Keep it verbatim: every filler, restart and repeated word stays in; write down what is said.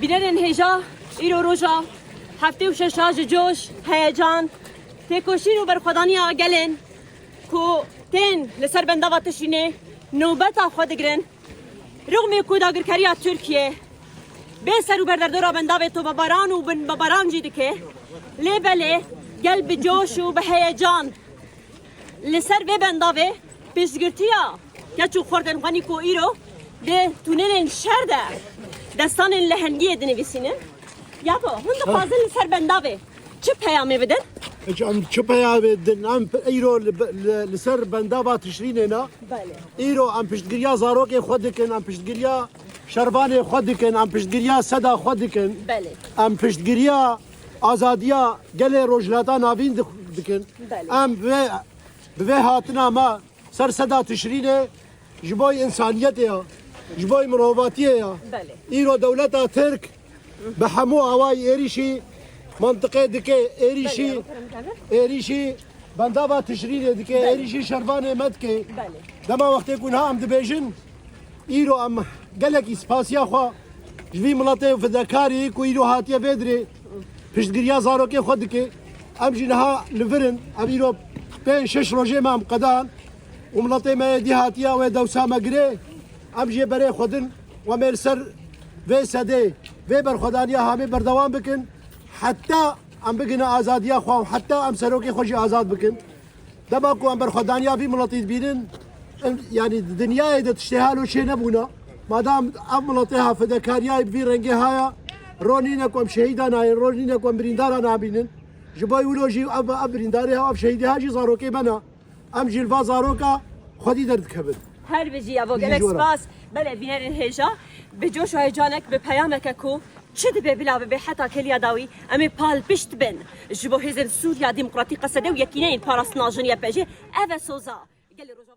Bînerên hêja, îro roja heftê û şeş a ji coş, heyecan, têkoşîn û berxwedaniya gelên ku tên li ser bendava Tişrînê nobeta xwe digirin. Rixmê ku dagirkeriya Tirkiye bê ser û berderdora bendavê tobebaran û binbebaran jî dike, lê belê gel bi coş û bi heyecan li ser vê bendavê piştgirtiya keç û xortên xwe nî ku îro di tunelên şer de destanên lehengiyê dinivîsînin. Yabo, hûn dixwazin li ser bendavê çi peyamê bidin? Hiç em çi peyamê din? Em pe-, îro li be-, li, li ser bendava Tişrînê ne. Belê. Îro em piştgiriya zarokê xwe dikin, em piştgiriya şervanê xwe dikin, em piştgiriya seda xwe dikin. Belê. Em piştgiriya azadiya gelê Rojhilata Navîn di-, dikin. Belê. Em vê, bi vê hatina me ser seda Tişrînê ji bo însaniyetê ya, ji bo mirovatiyê ya. Belê. Îro dewleta Tirk bi hemû awayî êrîşî mantiqê dike, êrîşî, Belê, êrîşî bendava Tişrînê dike, Belê. êrîşî şervanê me dike. Belê. Dema wextê ku niha em dibêjin, îro em gelekî spasiya xwe ji vî miletê û fidekarî ku îro hatiye vê dirê piştgiriya zarokê xwe dike. Em jî niha li vir in. Em îro pênc şeş rojê me em qedan û miletê me yê dî hatiye wê dewsa me girê. Em jê berê xwe din û em ê li ser vê sedê, vê berxwedaniya hamê berdewam bikin. Heta em bigine azadiya xwe û heta em serokê xwe jî azad bikin. Dema ku em berxwedaniya vî miletî dibînin, em, yanî di dinyayê de tiştê halo çê nebûna. Madam ev miletê ha fidekariyayê bi vî rengê haya, ronîne ku em şehîda nayên, ronîne ku em birîndara nabînin. Ji bo wilo jî ev, ev birîndarê ha, ev şehîdê ha jî zarokê me ne. Em jî li va zaroka xwedî derdikevin. Her bijî, Yabo, gelek spas. Belê, bînerên hêja, bi coş û heyecanek, bi peyameke ku çi dibe bila bibe heta keliya dawî, em ê palpişt bin ji bo hêzên Sûriya Demokratîk, Qesede û Yekîneyên Parastina Jinê, Y P J. Ev e soza gelê Rojava.